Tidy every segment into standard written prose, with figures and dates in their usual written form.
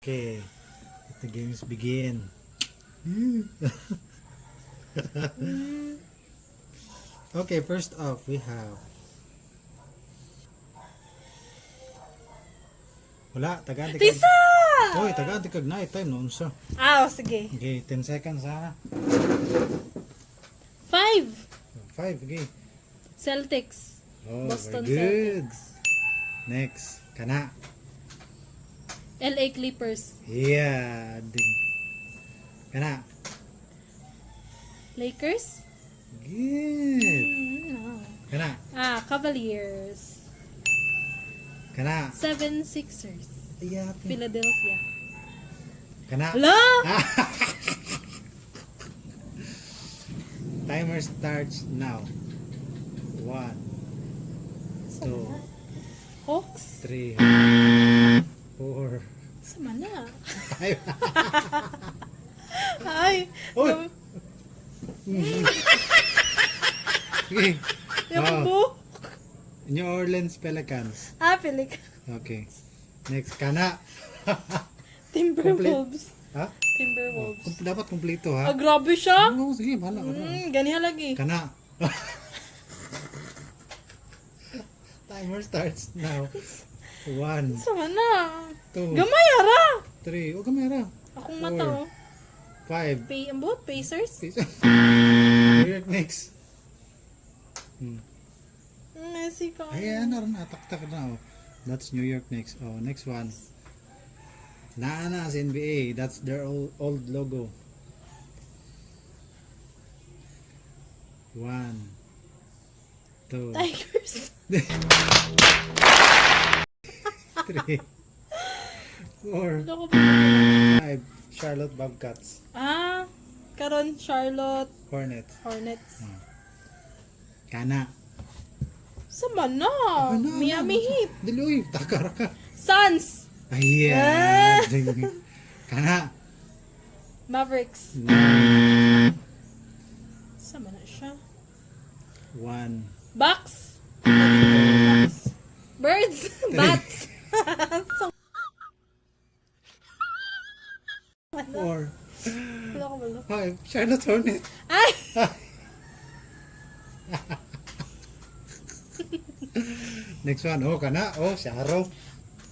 Okay, let the games begin. Okay, first off, we have... Wala, tagaan tikag. Tisa! Hoy, tagaan tikag night time noon sa. Ah, oh, sige. Okay, 10 seconds ha. 5. 5, okay. Celtics. Oh, Boston very good. Celtics. Next, kana. LA Clippers. Yeah, ding. Kana. Lakers? Good. No. Kana. Ah, Cavaliers. Kana. 76ers. Yeah. Philadelphia. Kana. Hala! Timer starts now. 1, 2, Hawks? 3, 4, Sama na. 5. Ay! Uy! Okay. Yung Oh, buhok. New Orleans Pelicans. Ah, Pelican. Okay. Next, kana. Timberwolves. Ha? Timberwolves. Dapat kumpleto Ah, ha. grabe siya. Oo, sige, bahala ka na. Ganiha lagi. Kana. Timer starts now. 1, Sama na. 2, Gamay ara. 3. O, kamera. Akong mata oh. 5. Pay, ang buhok, Pacers? New York Knicks. Messi ka. Ay, ano rin, ataktak na. Oh. That's New York Knicks. Oh, next one. Naa na sa NBA. That's their old logo. 1, 2, Tigers. 3, 4, Loko ba? 5. Charlotte Bobcats. Ah, karon Charlotte Hornets. Hornets. Kana. Sama na. Ano, Miami ano? Heat. Dili, uy, takara ka. Suns. Ayan. Kana. Mavericks. 9, Sama na siya. 1, Bucks. Bucks. Birds. Bats. 4, Wala ko wala. 5. Charlotte Hornets. Ay! Next one. Oh, kana. Oh, si Arrow.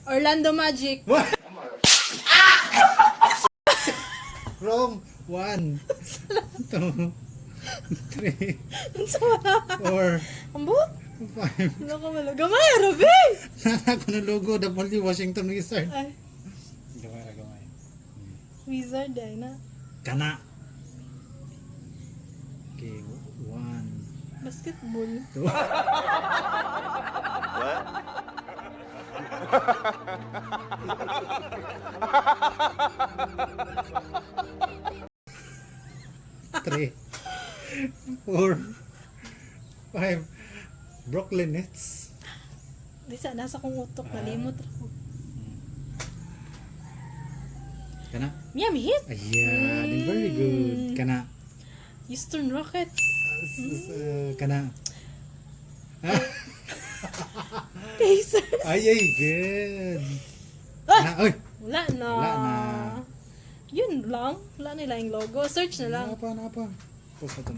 Orlando Magic. What? Wrong. 1, 2, 3, Sama na. 4, Ang buhok. 5. Wala ko wala. Gamay, Rabi! Nana ko na logo. W Washington Wizard. Ay, Gamay ra, gamay. wizard ay na. Kana. Okay. 1, Basketball. 2. 3, 4, 5. Brooklyn Nets. Di sa nasa kong utok nalimot ra ko. Kana. Miami Heat. Ayan, very good. Kana. Houston Rockets. Kana. Pacers. Ay, ay, good. Kana. Oy, Wala na. Wala na. Yun lang. Wala nila yung logo. Search na lang. Napa, napa. Post na to.